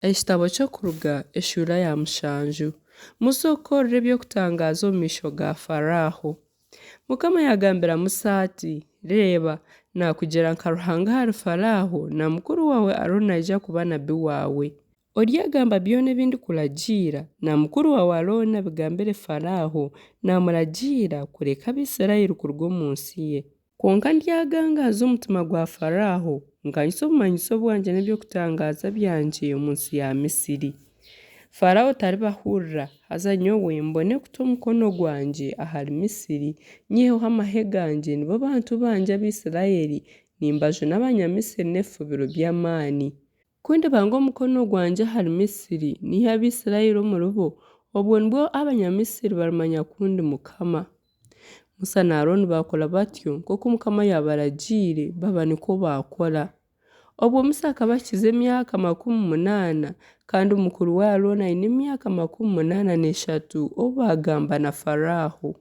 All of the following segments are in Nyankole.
Ekitabo ky'Okuruga eshuura ya mushanju. Musa okukorera eby'okutangaaza omu maisho ga Faraaho. Mukama yaagambira Musa ati, Reeba, naakugira nka Ruhanga ahari Faraaho, na mukuru waawe Arooni naija kuba nabi waawe. Oryagamba byona ebi ndikuragiira, na mukuru waawe Arooni abigambire Faraaho, naamuragiira kureka Abaisiraeli kuruga omu nsi ye. Kwonka ndyagangaaza omutima gwa Faraaho, nkanyise obumanyiso bwangye n'eby'okutangaaza byangye omu nsi ya Misiri. Faraaho taribahurira, haza nyowe mbone kuta omukono gwangye ahari Misiri, nyiheho amahe gangye nibo bantu bangye Abaisiraeli, nimbajuna Abanyamisiri n'ebifubiro by'amaani. Ku ndibanga omukono gwangye ahari Misiri, naiha Abaisiraeli omuribo, obwo nibwo Abanyamisiri barimanya ku ndi Mukama. Musa na Arooni baakora batyo nk'oku Mukama yaabaragiire, baba nikwo baakora. Obwo Musa akaba ahikize emyaka 80, kandi mukuru we Arooni aine emyaka 83 obu baagamba na Faraaho.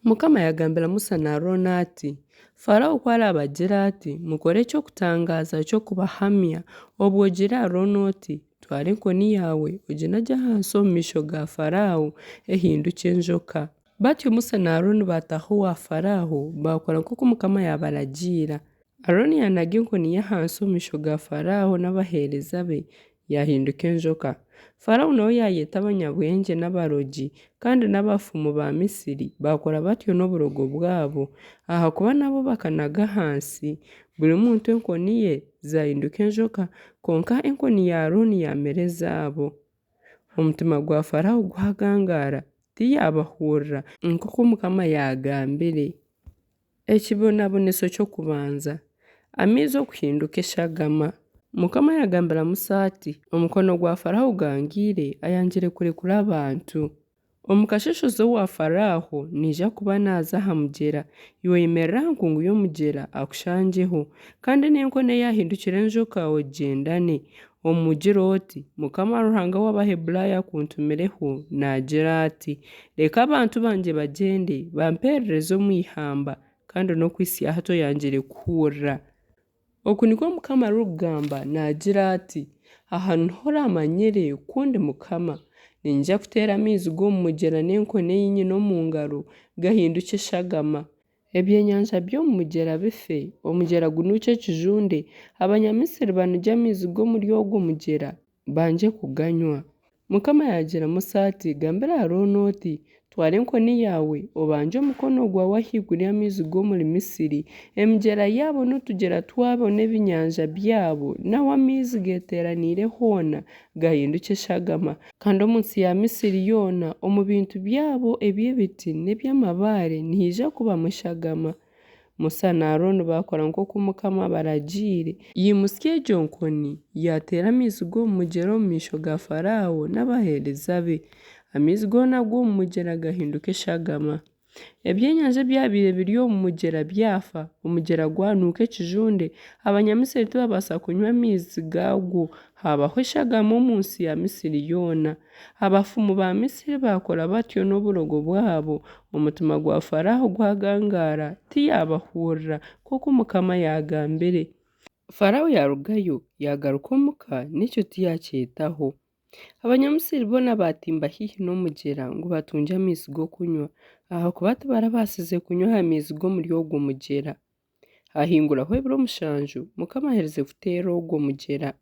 Mukama yaagambira Musa na Arooni ati, Faraaho ku araabagire ati, Mukore eky'okutangaaza ky'okubahamya, obwo ogire Arooni oti, Twara enkoni yaawe, oginagye ahansi omu maisho ga Faraaho, ehindukye enjoka. Batyo Musa na Arooni baataaha owa Faraaho, baakora nk'oku Mukama yaabaragiira. Arooni yaanaga enkoni ye ahansi omu maisho ga Faraaho n'abaheereza be, yaahinduka enjoka. Faraaho nawe yaayeta abanyabwengye n'abarogi, kandi n'abafumu ba Misiri, baakora batyo n'oburogo bwabo, ahakuba nabo bakanaga ahansi, buri muntu enkoni ye, zaahinduka enjoka, kwonka enkoni ya Arooni yaamira ezaabo. Omutima gwa Faraaho gwagangaara, tiyaabahurira, nk'oku Mukama yaagambire. Ekibonaboneso ky'okubanza, amaizi okuhinduka eshagama. Mukama yaagambira Musa ati, Omukono gwa Faraaho gugangaire, ayangire kurekura abantu. Omu kasheeshe oze owa Faraaho, naija kuba naaza aha mugyera. Iwe oyemerere aha nkungu y'omugyera, akushangyeho. Kandi n'enkoni eyaahindukire enjoka ogigyendane. Omugire oti, Mukama Ruhanga w'Abaheburaayo akuntumireho, naagira ati, Reka abantu bangye bagyende, bampeerereze omu ihamba, kandi n'okuhitsya hati oyangire kuhurira. Oku nikwo Mukama arikugamba naagira ati, Aha niho oraamanyire ku ndi Mukama. Niinyija kuteera amaizi g'omu mugyera n'enkoni ei nyine omu ngaro, gahindukye eshagama. Ebyenyanja by'omu mugyera bife, omugyera gunuukye ekijunde, Abanyamisiri banugye amaizi g'omuri ogwo mugyera, bangye kuganywa. Mukama yaagira Musa ati, Gambira Arooni oti, Twara enkoni yaawe, obangye omukono gwawe ahaiguru y'amaizi g'omuri Misiri, emigyera yaabo n'otugyera twabo n'ebinyanja byabo, n'ahu amaizi geeteeraniire hoona, gahindukye eshagama. Kandi omu nsi ya Misiri yoona, omu bintu byabo eby'ebiti n'eby'amabaare nihaija kubamu eshagama. Musa na Arooni baakora nk'oku Mukama abaragiire. Yaimutsya egyo nkoni, yaateera amaizi g'omu mugyera omu maisho ga Faraaho n'abaheereza be. Amaizi goona ag'omu mugyera gaahinduka eshagama. Ebyenyanja ebyabaire biri omu mugyera byafa, omugyera gwanuuka ekijunde, Abanyamisiri tibabaasa kunywa amaizi gaagwo, haabaho eshagama omu nsi ya Misiri yoona. Abafumu ba Misiri baakora batyo n'oburogo bwabo, omutima gwa Faraaho gwagangaara, tiyaabahurira, nk'oku Mukama yaagambire. Faraaho yaarugayo, yaagaruka omuka, n'ekyo tiyaakyetaho. Abanyamisiri boona baatimba haihi n'omugyera ngu batungye amaizi g'okunywa, ahakuba tibarabaasize kunywa aha maizi g'omuri ogwo mugyera. Haahinguraho ebiro mushanju, Mukama aherize kuteera ogwo mugyera.